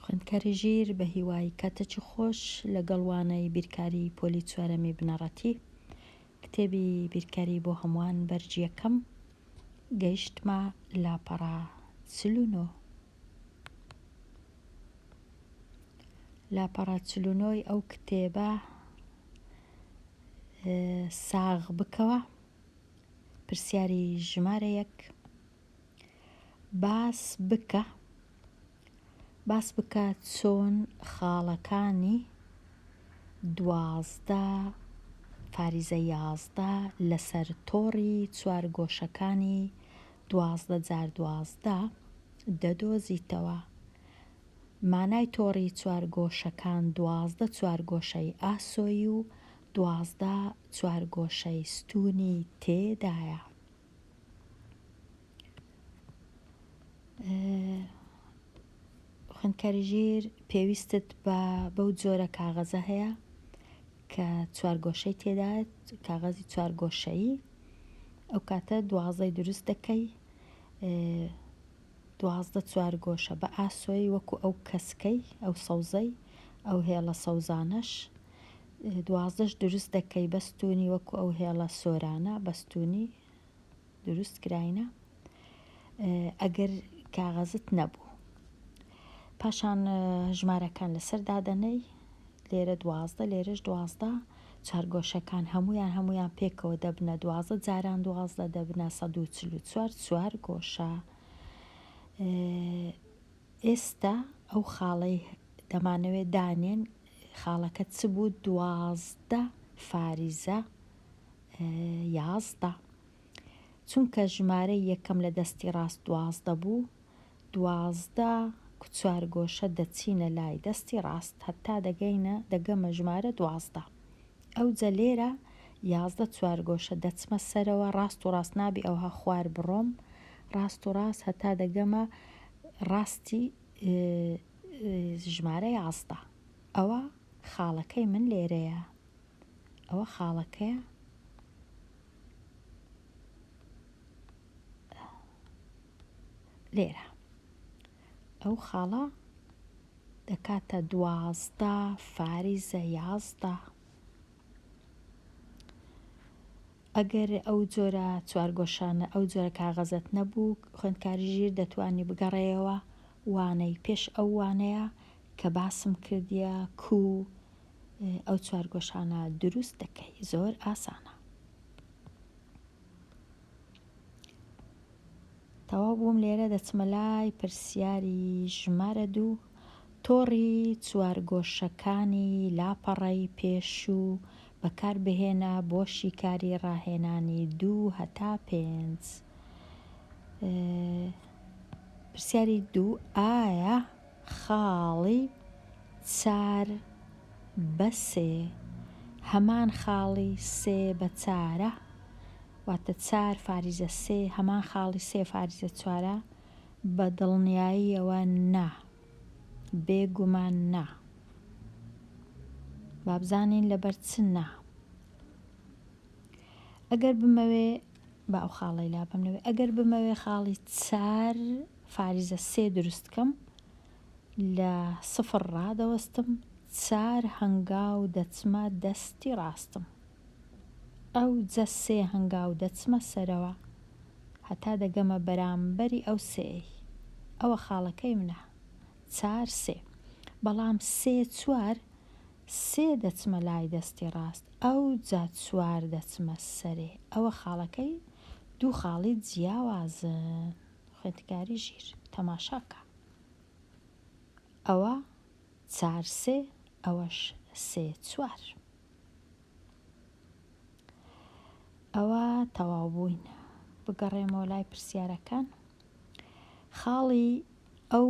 خوێندکاری ژیر بە هیوای کاتەکی خۆش لەگەڵ وانەی بیرکاری پۆلی چوارەمی بنەڕەتی کتێبی بیرکاری بۆ هەمووان بەرگی یەکەم گەیشتمە لاپەڕە 49. لاپەڕە 49 ی ئەو کتێبە ساغ بکەوە پرسیاری ژمارە یەک باس بکە باس بکە چۆن خاڵەکانی 12 فاریزە 11 لەسەر تۆڕی چوارگۆشەکانی 12 جار 12 دەدۆزیتەوە. مانای تۆڕی چوارگۆشەکان 12 چوارگۆشەی ئاسۆیی و 12 چوارگۆشەی ستوونی تێدایە. خوێندکاری ژیر پێویستت بە بەو جۆرە کاغەزە هەیە کە چوارگۆشەی تێدایە کاغەزی چوارگۆشەیی ئەو کاتە دوازدەی دروست دەکەی 12 چوارگۆشە بە ئاسۆی وەکو ئەو کەسکەی ئەو سەوزەی ئەو هێڵە سەوزانەش دوازدەش دروست دەکەی بەستونی وەکو ئەو هێڵە سۆرانە بەستونی دروست کراینە ئەگەر کاغەزت نەبوو پاشان ژمارەکان لەسەر دادەنەی لێرە 12 لێرەش 12 چوارگۆشەکان هەمویان هەمویان پێکەوە دەبنە 12 جاران 12 دەبنە 144 چوار گۆشە ئێستا ئەو خاڵەی دەمانەوێت دانێن خاڵەکە چ بوو 12 فاریزە 11 چونکە ژمارەی یەکەم لە دەستی ڕاست 12 بوو، 12 چوارگۆشە دەچینە لای دەستی ڕاست هەتا دەگەینە دەگەمە ژمارە 12. ئەوجە لێرە 11 چوارگۆشە دەچمە سەرەوە ڕاست و ڕاست نابی ئەوها خوار بڕۆم ڕاست و ڕاست هەتا دەگەمە ڕاستی ژمارە 11. ئەوە خاڵەکەی من لێرەیە. ئەوە خاڵەکەیە. لێرە ئەو خاڵە دەکاتە 12 فاریزە 11 ئەگەر ئەو جۆرە چوارگۆشانە ئەو جۆرە کاغەزەت نەبوو خوێندکاری ژیر دەتوانی بگەڕێیەوە وانەی پێش ئەو وانەیە کە باسم کردیە کو ئەو چوارگۆشانە دروست دەکەی زۆر ئاسانە. تەواو بووم لێرە دەچمە لای پرسیاری ژمارە دوو تۆڕی چوارگۆشەکانی لاپەڕەی پێشوو بەکاربهێنە بۆ شیکاری ڕاهێنانی دوو هەتا پێنج. پرسیاری دوو ئایا خاڵی چار بە سێ هەمان خاڵی سێ بە چارە؟ واتە چار فاریزە سێ هەمان خاڵی سێ فاریزە چوارە؟ بە دڵنیاییەوە نا. بێ گومان نا. با بزانین لەبەر چ نا. ئەگەر بمەوێ با ئەو خاڵەی لابەم لەوێ ئەگەر بمەوێ خاڵی چار فاریزە سێ دروست کەم لە سفر ڕادەوەستم چار هەنگاو دەچمە دەستی ڕاستم ئەوجە سێ هەنگاو دەچمە سەرەوە هەتا دەگەمە بەرامبەری ئەو سێیەی ئەوە خاڵەکەی منە چار سێ بەڵام سێ چوار سێ دەچمە لای دەستی ڕاست ئەوجا چوار دەچمە سەرێ ئەوە خاڵەکەی دوو خاڵی جیاوازن خوێندکاری ژیر تەماشاکە ئەوە چار سێ ئەوەش سێ چوار. ئەوە تەواو بووین بگەڕێمەوە لای پرسیارەکان خاڵی ئەو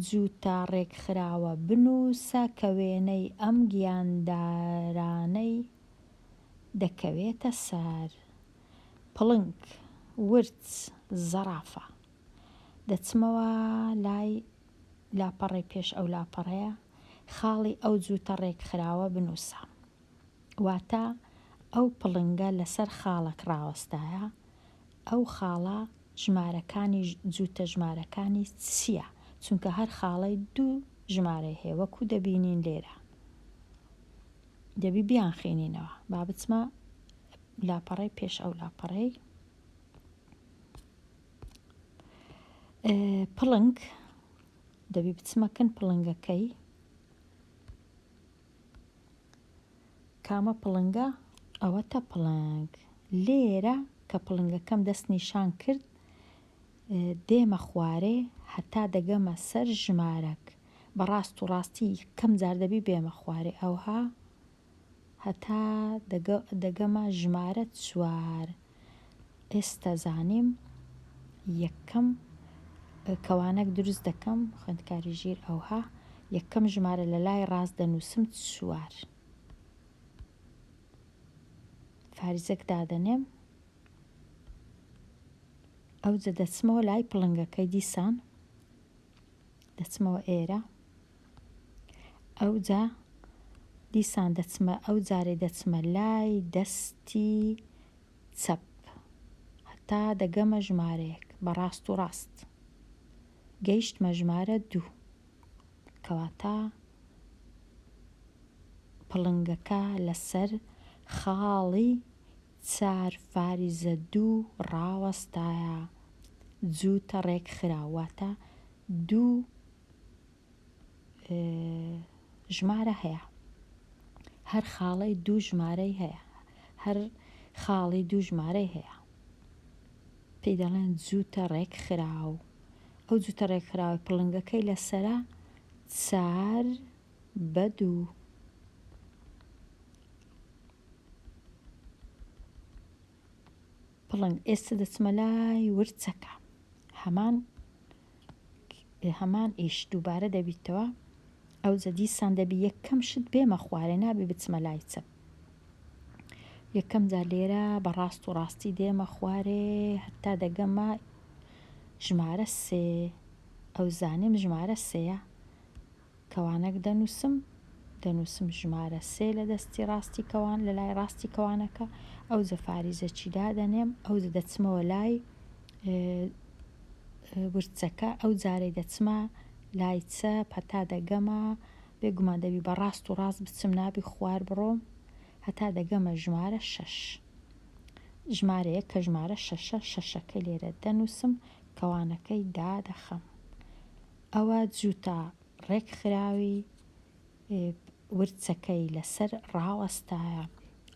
جووتە ڕێکخراوە بنووسە کە وێنەی ئەم گیاندارانەی دەکەوێتە سەر پڵنگ ورچ زەڕافە دەچمەوە لای لاپەڕەی پێش ئەو لاپەڕەیە خاڵی ئەو جووتە ڕێکخراوە بنووسە. واتە ئەو پڵنگە لەسەر خاڵەک ڕاوەستایە، ئەو خاڵە ژمارەکانی جووتە ژمارەکانی چییە؟ چونکە هەر خاڵەی دوو. ژمارەی هەیە وەکو دەبینین لێرە دەبی بیانخینینەوە با بچمە لاپەڕەی پێش ئەو لاپەڕەی پڵنگ دەبی بچمە کن پڵنگەکەی کامە پڵنگە؟ ئەوەتە پڵنگ. لێرە کە پڵنگەکەم دەست نیشان کرد دێمە خوارێ هەتا دەگەمە سەر ژمارەک. بە ڕاست و ڕاستی یەکەم جار دەبی بێمە خوارێ ئەوها هەتا دەگەمە ژمارە چوار. ئێستا زانیم یەکەم کەوانەک دروست دەکەم خوێندکاری ژیر ئەوها یەکەم ژمارە لە لای ڕاست دەنووسم چوار فاریزەک دادەنێم ئەوجە دەچمەوە لای پڵنگەکەی دیسان دەچمەوە ئێرە ئەوجا دیسان دەچمە ئەو جارەی دەچمە لای دەستی چەپ هەتا دەگەمە ژمارەیەک بە ڕاست و ڕاست گەیشتمە ژمارە دوو کەواتە پڵنگەکە لەسەر خاڵی چار فاریزە دوو ڕاوەستایە جووتە ڕێکخراو واتە دوو ژمارە هەیە هەر خاڵەی دوو ژمارەی هەیە هەر خاڵی دوو ژمارەی هەیە پێی دەڵێن جووتە ڕێکخراو ئەو جووتە ڕێکخراوی پڵنگەکەی لەسرە چار بە دوو پڵنگ ئێستا دەچمە لای ورچەکە هەمان هەمان ئیش دووبارە دەبیتەوە ئەوجە دیسان دەبی یەکەم شت بێمە خوارێ نابی بچمە لای چەپ یەکەم جار لێرە بە ڕاست و ڕاستی دێمە خوارێ هەتا دەگەمە ژمارە سێ ئەو زانیم ژمارە سێیە کەوانەک دەنووسم دەنووسم ژمارە سێ لە دەستی ڕاستی کەوان لە لای ڕاستی کەوانەکە ئەوجە فاریزەکی دادەنێم ئەوجە دەچمەوە لای ورچەکە ئەو جارەی دەچمە لای چەپ هەتا دەگەمە بێگومان دەبی بە ڕاست و ڕاست بچم نابی خوار بڕۆم هەتا دەگەمە ژمارە شەش ژمارەیەک کە ژمارە شەشە شەشەکەی لێرە دەنووسم کەوانەکەی دادەخەم ئەوە جووتە ڕێکخراوی ورچەکەی لەسەر ڕاوەستایە،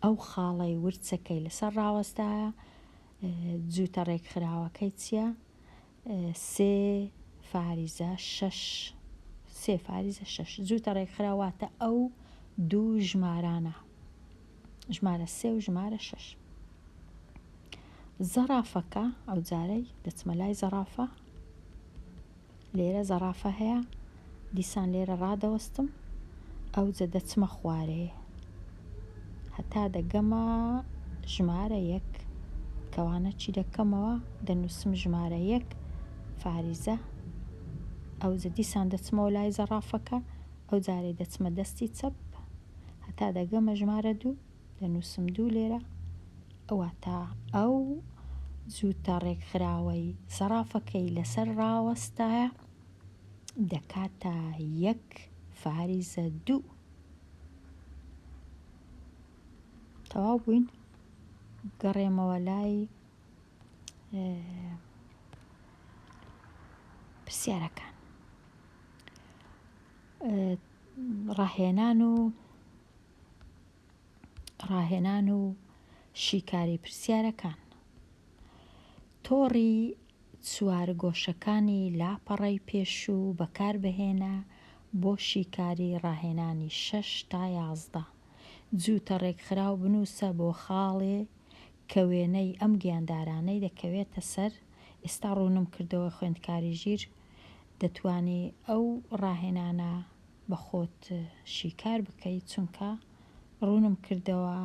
ئەو خاڵەی ورچەکەی لەسەر ڕاوەستایە جووتە ڕێکخراوەکەی چییە؟ سێ فاریزە شەش سێ فاریزە شەش جووتە ڕێکخراو واتە ئەو دوو ژمارانە ژمارە سێ و ژمارە شەش زەڕافەکە ئەو جارەی دەچمە لای زەڕافە لێرە زەڕافە هەیە دیسان لێرە ڕادەوەستم ئەوجە دەچمە خوارێ هەتا دەگەمە ژمارە یەک کەوانە چی دەکەمەوە دەنووسم ژمارە یەک فاریزە ئەوجە دیسان دەچمەوە لای زەڕافەکە ئەو جارەی دەچمە دەستی چەپ هەتا دەگەمە ژمارە دوو دەنووسم دوو لێرە واتە ئەو جووتە ڕێکخراوەی زەڕافەکەی لەسەر ڕاوەستایە دەکاتە یەک فاریزە دوو. تەواو بووین گەڕێمەوە لای پرسیارەکان ڕاهێنان و ڕاهێنان و شیکاری پرسیارەکان. تۆڕی چوارگۆشەکانی لاپەڕەی پێشوو بەکاربهێنە بۆ شیکاری ڕاهێنانی شەش تا 11. جووتە ڕێکخراو بنووسە بۆ خاڵێ کە وێنەی ئەم گیاندارانەی دەکەوێتە سەر، ئێستا ڕوونم کردەوە خوێندکاری ژیر دەتوانی ئەو ڕاهێنانە بە خۆت شیکار بکەی چونکە ڕوونم کردەوە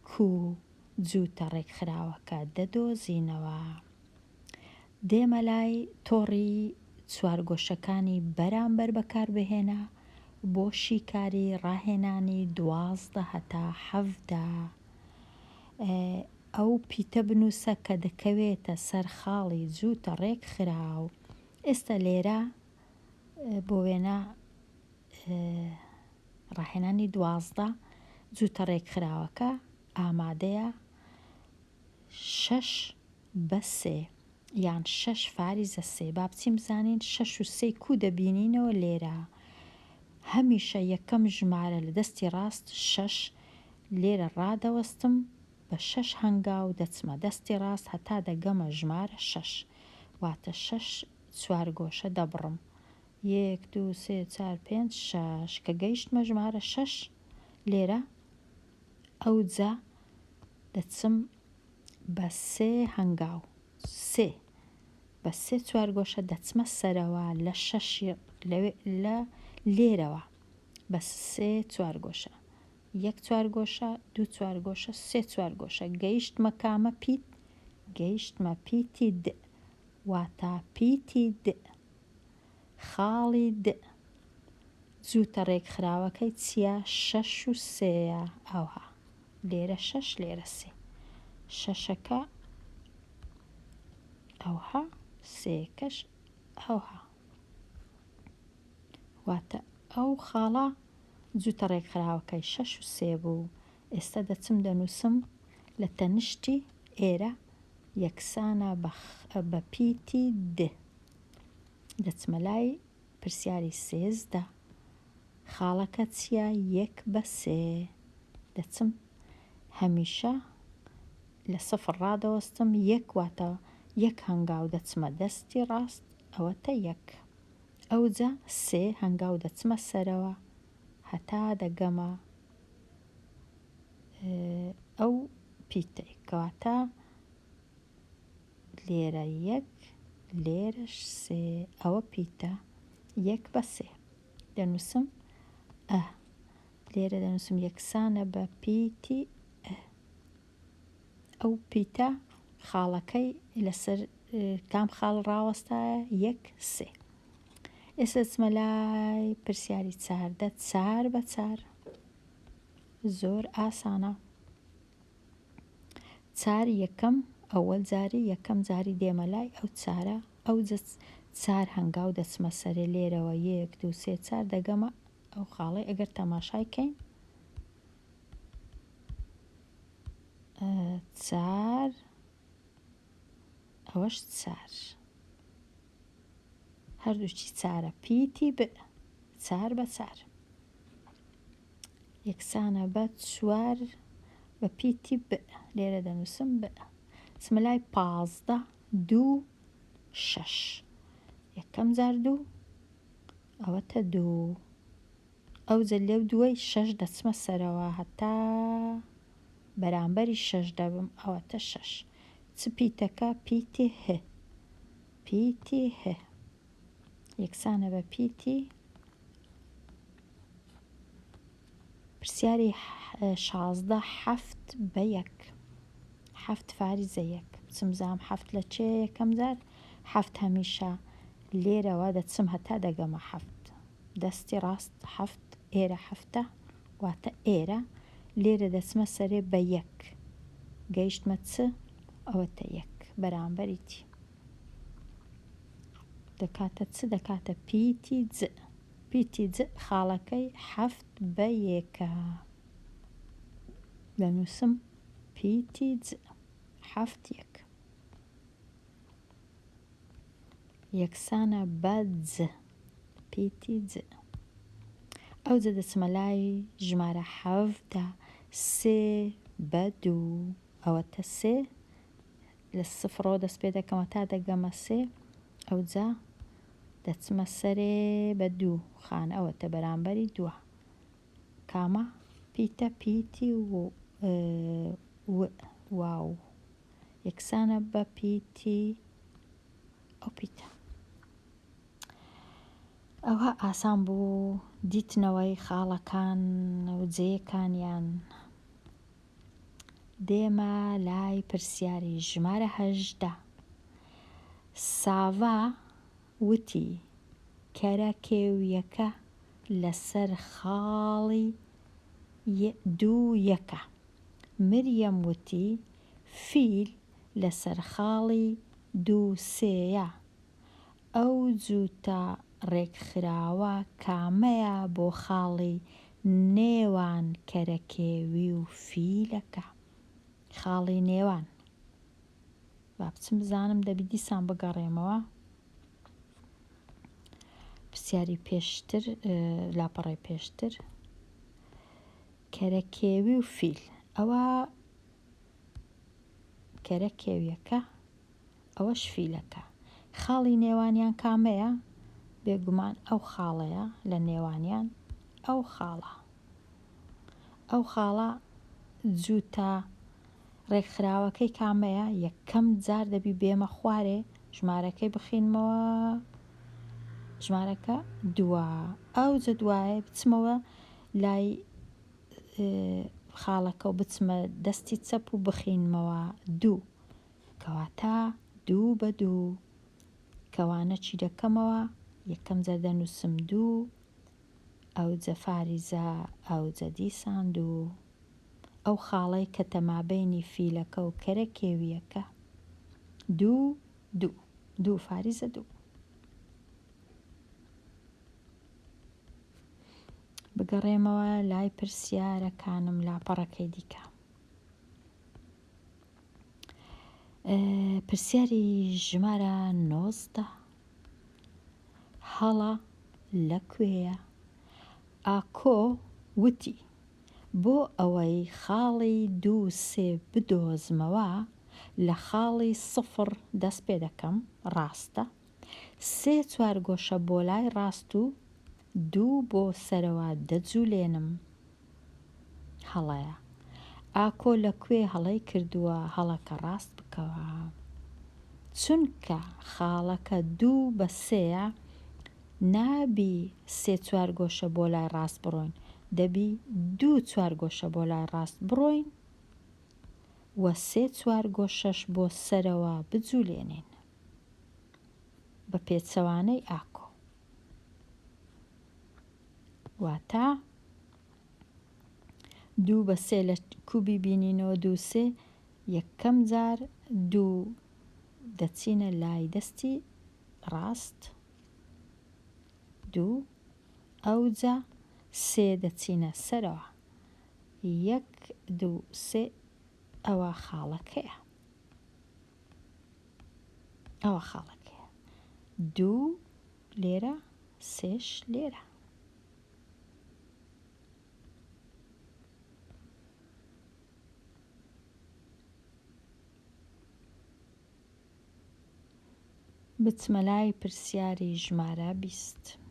کوو جووتە ڕێکخراوەکە دەدۆزینەوە. دێمە لای تۆڕی چوارگۆشەکانی بەرامبەر بەکاربهێنە بۆ شیکاری ڕاهێنانی 12 هەتا 17 ئەو پیتە بنووسە کە دەکەوێتە سەر خاڵی جووتە ڕێکخراو. ئێستا لێرە. بۆ وێنە ڕاهێنانی 12 جووتە ڕێکخراوەکە ئامادەیە شەش بە سێ یان شەش فاریزە سێ با بچین بزانین شەش و سێی کوو دەبینینەوە لێرە هەمیشە یەکەم ژمارە لە دەستی ڕاست شەش لێرە ڕادەوەستم بە شەش هەنگاو دەچمە دەستی ڕاست هەتا دەگەمە ژمارە شەش واتە شەش چوارگۆشە دەبڕم یەک دوو سێ چار پێنج شەش کە گەیشتمە ژمارە شەش لێرە ئەوجا دەچم بە سێ هەنگاو سێ بە سێ چوارگۆشە دەچمە سەرەوە لە شەشی لەوێ لە لێرەوە بە سێ چوارگۆشە یەک چوارگۆشە دوو چوارگۆشە سێ چوارگۆشە گەیشتمە کامە پیت گەیشتمە پیتی د واتا پیتی د خاڵی د جووتە ڕێکخراوەکەی چییە شەش و سێیە ئەوها لێرە شەش لێرە سێ شەشەکە ئەوها سێکەش ئەوها واتە ئەو خاڵە جووتە ڕێکخراوەکەی شەش و سێ بوو ئێستا دەچم دەنووسم لە تەنیشتی ئێرە یەکسانە بە پیتی د دەچمە لای پرسیاری 13 خاڵەکە چییە یەک بە سێ دەچم هەمیشە لە سفر ڕادەوەستم یەک واتە یەک هەنگاو دەچمە دەستی ڕاست ئەوەتە یەک ئەوجا سێ هەنگاو دەچمە سەرەوە هەتا دەگەمە ئەو پیتەی کەواتە لێرە یەک لێرەش سێ ئەوە پیتە یەک بە سێ دەنووسم ئە لێرە دەنووسم یەکسانە بە پیتی ئە ئەو پیتە خاڵەکەی لەسەر کام خاڵ ڕاوەستایە یەک سێ ئێستا دەچمە لای پرسیاری چاردە چار بە چار زۆر ئاسانە چار یەکەم ئەوەل جاری یەکەم جاری دێمە لای ئەو چارە ئەو چار هەنگاو دەچمە سەرێ لێرەوە یەک دوو سێ چار دەگەمە ئەو خاڵەی ئەگەر تەماشای کەین چار ئەوەش چار هەردووکی چارە پیتی ب چار بە چار یەکسانە بە چوار بە پیتی ب لێرە دەنووسم ب چمە لای 15 دوو شەش یەکەم جار دوو ئەوەتە دوو ئەوجە لەو دووەی شەش دەچمە سەرەوە هەتا بەرامبەری شەش دەبم ئەوەتە شەش چ پیتەکە پیتی هه پیتی هه یەکسانە بە پیتی پرسیاری 16 حەفت بە یەک حەفت فاریزە یەک بچم زام حەفت لە چێ یەکەم جار حەفت هەمیشە لێرەوە دەچم هەتا دەگەمە حەفت دەستی ڕاست حەفت ئێرە حەفتە واتە ئێرە لێرە دەچمە سەرێ بە یەک گەیشتمە چ ئەوەتە یەک بەرامبەری تی دەکاتە چ دەکاتە پیتی ج پیتی ج خاڵەکەی حەفت بە یەکە دەنووسم پیتی ج حەفت یەک یەکسانە بە ج پیتی ج ئەوجە دەچمە لای ژمارە 17 سێ بە دوو ئەوەتە سێ لە سفرەوە دەست پێ دەکەمە تا دەگەمە سێ ئەوجا دەچمە سەرێ بە دوو خان ئەوەتە بەرامبەری دووە کامە پیتە پیتی و واو یەکسانە بە پیتی ئەو پیتە. ئەوها ئاسان بوو دیتنەوەی خاڵەکان و جێیەکانیان. دێمە لای پرسیاری ژمارە 18. ساڤا وتی کەرە کێویەکە لەسەر خاڵی دوو یەکە. مریەم وتی فیل لەسەر خاڵی دوو سێیە. ئەو جووتە. ڕێکخراوە کامەیە بۆ خاڵی نێوان کەرەکێوی و فیلەکە؟ خاڵی نێوان. با بچم بزانم دەبی دیسان بگەڕێمەوە پرسیاری پێشتر لاپەڕەی پێشتر کەرەکێوی و فیل ئەوە کەرەکێویەکە ئەوەش فیلەکە خاڵی نێوانیان کامەیە بێگومان ئەو خاڵەیە لە نێوانیان ئەو خاڵە ئەو خاڵە جووتە ڕێکخراوەکەی کامەیە یەکەم جار دەبی بێمە خوارێ ژمارەکەی بخینمەوە ژمارەکە دووە ئەوجە دوایە بچمەوە لای خاڵەکە و بچمە دەستی چەپ و بخینمەوە دوو کەواتە دوو بە دوو کەوانە چی دەکەمەوە یەکەم جار دەنووسم دوو ئەوجە فاریزە ئەوجە دیسان دوو ئەو خاڵەی کەتە مابەینی فیلەکە و کەرە کێویەکە دوو دوو دوو فاریزە دوو. بگەڕێمەوە لای پرسیارەکانم لاپەڕەکەی دیکە. پرسیاری ژمارە 19 هەڵە لە کوێیە؟ ئاکۆ وتی، بۆ ئەوەی خاڵی دوو سێ بدۆزمەوە لە خاڵی سفر دەست پێ دەکەم، ڕاستە، سێ چوارگۆشە بۆ لای ڕاست و دوو بۆ سەرەوە دەجولێنم، هەڵەیە. ئاکۆ لە کوێ هەڵەی کردووە هەڵەکە ڕاست بکەوە. چونکە خاڵەکە دوو بە سێیە نابی سێ چوارگۆشە بۆ لای ڕاست بڕۆین دەبی دوو چوارگۆشە بۆ لای ڕاست بڕۆین و سێ چوارگۆشەش بۆ سەرەوە بجولێنین بە پێچەوانەی ئاکۆ واتە دوو بە سێ لە کوبی بینینەوە دوو سێ یەکەم جار دوو دەچینە لای دەستی ڕاست دوو ئەوجا سێ دەچینە سەرەوە یەک دوو سێ ئەوە خاڵەکەیە ئەوە خاڵەکەیە دوو لێرە سێش لێرە. بچمە لای پرسیاری ژمارە 20.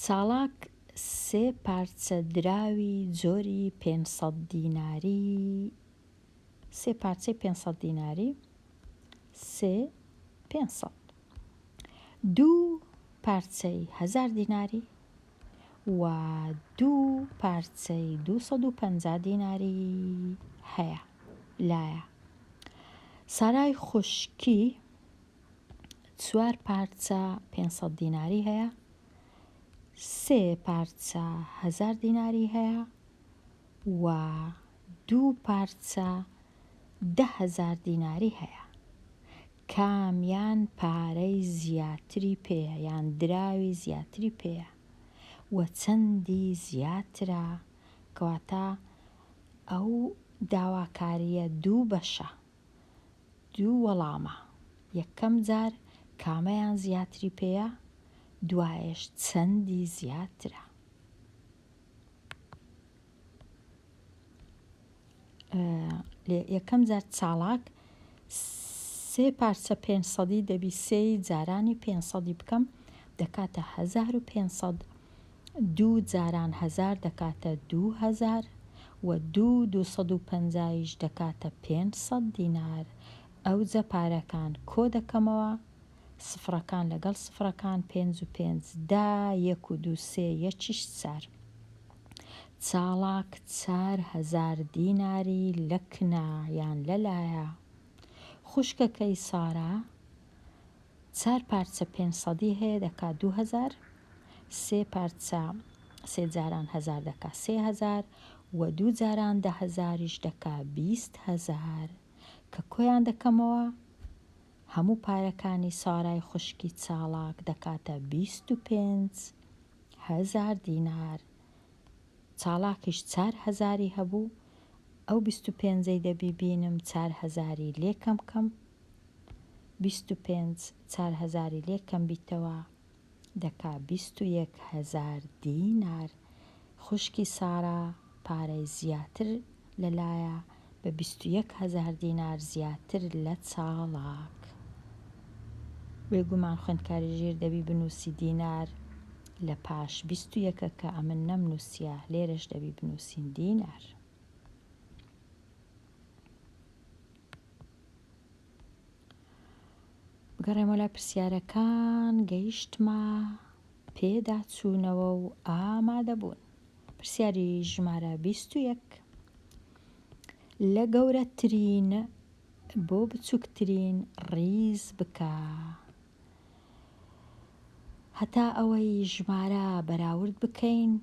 چالاک سێ پارچە دراوی جۆری 500 دیناری سێ پارچەی 500 دیناری سێ 500 دوو پارچەی هەزار دیناری و دوو پارچەی 250 دیناری هەیە لایە. سارای خوشکی چوار پارچە 500 دیناری هەیە، سێ پارچە هەزار دیناری هەیە و دوو پارچە 10,000 دیناری هەیە. کامیان پارەی زیاتری پێیە یان دراوی زیاتری پێیە و چەندی زیاترە کەواتە ئەو داواکاریە دوو بەشە دوو وەڵامە یەکەم جار کامەیان زیاتری پێیە دوایەش چەندی زیاترە. یەکەم جار چاڵاک سێ پارچە پێنج سەدی دەبی سێی جارانی پێنج سەدی بکەم دەکاتە 1500 دوو جاران هەزار دەکاتە 2000 و دوو 250 یش دەکاتە 500 دینار ئەوجە پارەکان کۆ دەکەمەوە سفرەکان لەگەڵ سفرەکان پێنج و پێنج دە یەک و دوو سێ یەکیش چار چاڵاک 4000 دیناری لە کنە یان لە لایە. خوشکەکەی سارا چار پارچە پێنج سەدی هەیە دەکا 2000، سێ پارچە سێ جاران هەزار دەکا 3000 و دوو جاران دە هەزاریش دەکا 20 هەزار. کە کۆیان دەکەمەوە. هەموو پارەکانی سارای خوشکی چاڵاک دەکاتە 25 هەزار دینار. چاڵاکیش چار هەزاری هەبوو، ئەو بیست و پێنجەی دەبی بینم چار هەزاری لێ کەم کەم، 25 چار هەزاری لێ کەم بیتەوە دەکا 21 هەزار دینار. خوشکی سارا پارەی زیاتر لە لایە بە 21 هەزار دینار زیاتر لە چاڵاک. بێگومان خوێندکاری ژیر دەبی بنووسی دینار لە پاش بیست و یەکەکە ئەمن نەمنووسیە لێرەش دەبی بنووسین دینار. بگەڕێمەوە لای پرسیارەکان گەیشتمە پێداچوونەوە و ئامادەبوون. پرسیاری ژمارە 21 لە گەورەترین بۆ بچووکترین ڕیز بکە. هەتا ئەوەی ژمارە بەراورد بکەین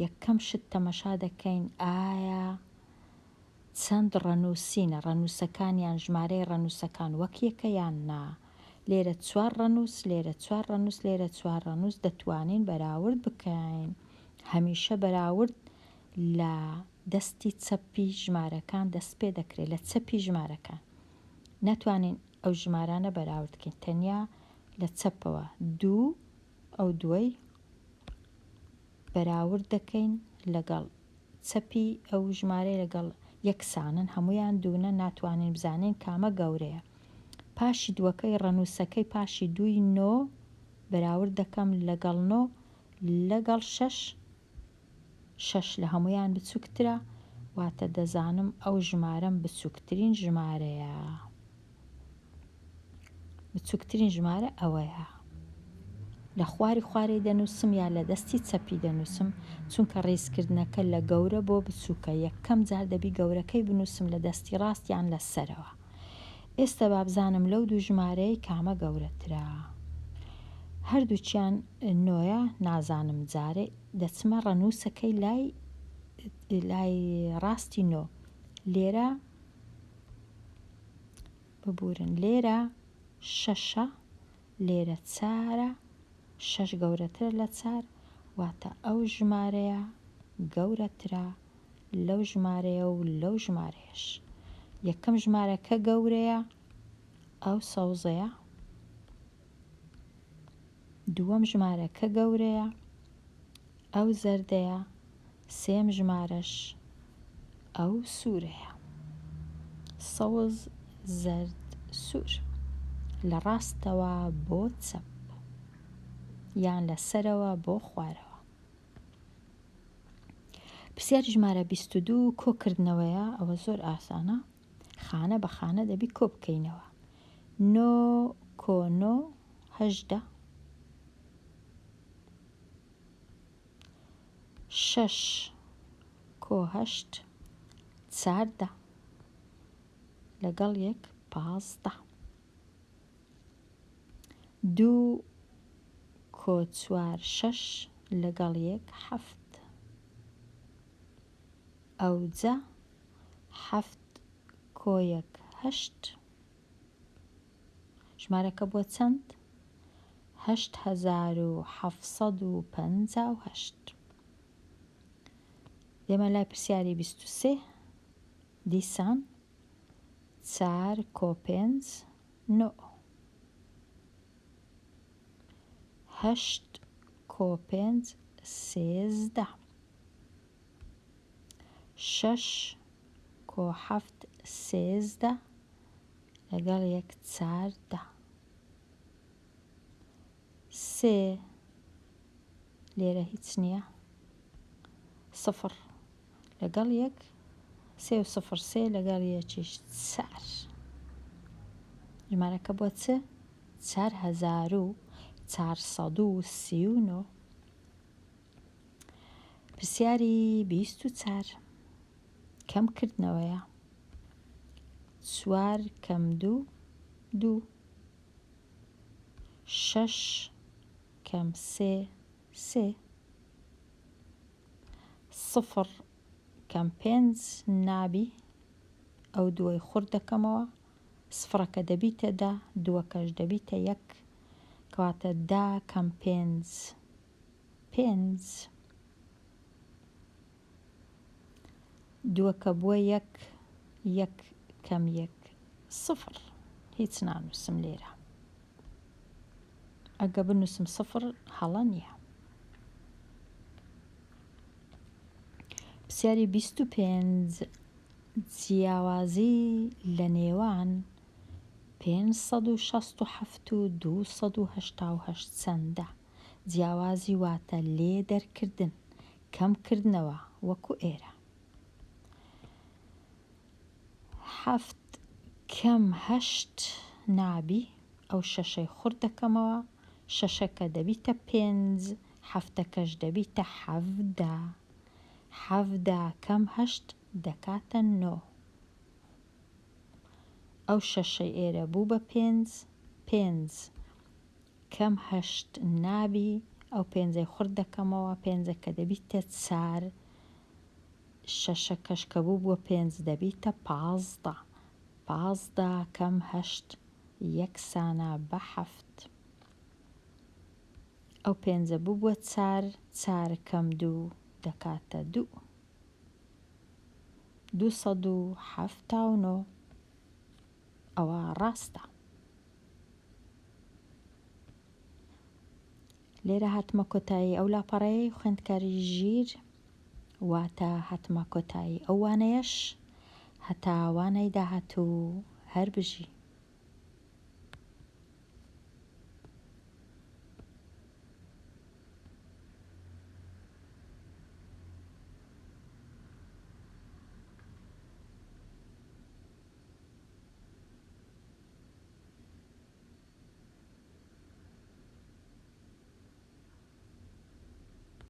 یەکەم شت تەمەشا دەکەین ئایا چەند ڕەنووسینە، ڕەنووسەکانیان ژمارەی ڕەنووسەکان وەک یەکە یان نا؟ لێرە چوار ڕەنووس، لێرە چوار ڕەنووس، لێرە چوار ڕەنووس دەتوانین بەراورد بکەین. هەمیشە بەراورد لە دەستی چەپی ژمارەکان دەست پێ دەکرێت، لە چەپی ژمارەکان. ناتوانین ئەو ژمارانە بەراورد بکەین، تەنیا لە چەپەوە دوو ئەو دووەی بەراورد دەکەین لەگەڵ چەپی ئەو ژمارەی لەگەڵ یەکسانن هەموویان دوونە ناتوانین بزانین کامە گەورەیە پاشی دووەکەی ڕەنووسەکەی پاشی دووی نۆ بەراورد دەکەم لەگەڵ نۆ لەگەڵ شەش شەش لە هەموویان بچووکترە واتە دەزانم ئەو ژمارەم بچووکترین ژمارەیە. بچوکترین ژمارە ئەوەیە. لە خواری خوارەی دەنووسم یا لە دەستی چەپی دەنووسم چونکە ڕیزکردنەکە لە گەورە بۆ بچووکە یەکەم جار دەبی گەورەکەی بنووسم لە دەستی ڕاست یان لە سەرەوە ئێستە با بزانم لەو دوو ژمارەی کامە گەورەترە هەردووکیان نۆیە نازانم جارێ دەچمە ڕەنووسەکەی لای لای ڕاستی نۆ لێرە ببورن لێرە شەشە لێرە چارە شەش گەورەترە لە چار واتە ئەو ژمارەیە گەورەترە لەو ژمارەیە و لەو ژمارەیەش یەکەم ژمارە کە گەورەیە ئەو سەوزەیە دووەم ژمارە کە گەورەیە ئەو زەردەیە سێم ژمارەش ئەو سوورەیە. سەوز، زەرد، سوور. لە ڕاستەوە بۆ چەپ. یان لە سەرەوە بۆ خوارەوە. پرسیاری ژمارە 22 کۆکردنەوەیە، ئەوە زۆر ئاسانە. خانە بە خانە دەبی کۆ بکەینەوە. نۆ کۆ نۆ 18. شەش کۆ هەشت 14 لەگەڵ یەک 15 دوو کۆ چوار شەش لەگەڵ یەک حەفت ئەوجە حەفت کۆ یەک هەشت ژمارەکە بووە چەند؟ 8758. دێمە لای پرسیاری 23 دیسان چار کۆ پێنج نۆ هەشت کۆ پێنج 13 شەش کۆ حەفت 13 لەگەڵ یەک 14 سێ لێرە هیچ نییە سفر لەگەڵ یەک سێ و سفر سێ لەگەڵ یەکیش چار ژمارەکە بۆ چ 4439 پرسیاری 24 کەم کردنەوەیە چوار کەم دوو دوو شەش کەم سێ سێ سفر کەم پێنج نابی ئەو دووەی خورد دەکەمەوە. سفڕەکە دەبیتە دە، دووەکەش دەبیتە یەک، کەواتە دە کەم پێنج، پێنج. دووەکە بووە یەک، یەک کەم یەک سفر. هیچ نانووسم لێرە. ئەگە بنووسم سفر هەڵە نییە. پرسیاری 25 جیاوازی لە نێوان 567 و 288 چەندە؟ جیاوازی واتە لێ دەرکردن، کەم کردنەوە، وەکو ئێرە. حەفت کەم هەشت نابی، ئەو شەشەی خورد دەکەمەوە، شەشەکە دەبیتە پێنج، حەفتەکەش دەبیتە 17. 17 کەم هەشت دەکاتە نۆ. ئەو شەشەی ئێرە بوو بە پێنج، پێنج کەم هەشت نابی، ئەو پێنجەی خورد دەکەمەوە، پێنجەکە دەبیتە چار، شەشەکەش کە بووبووە پێنج دەبیتە 15. 15 کەم هەشت یەکسانە بە حەفت. ئەو پێنجە بووبووە چار، چار کەم دوو دەکاتە دوو. 279 ئەوە ڕاستە. لێرە هاتمە کۆتایی ئەو لاپەڕەیەی خوێندکاری ژیر، واتە هاتمە کۆتایی ئەو وانەیەش. هەتا وانەی داهاتوو هەر بژی.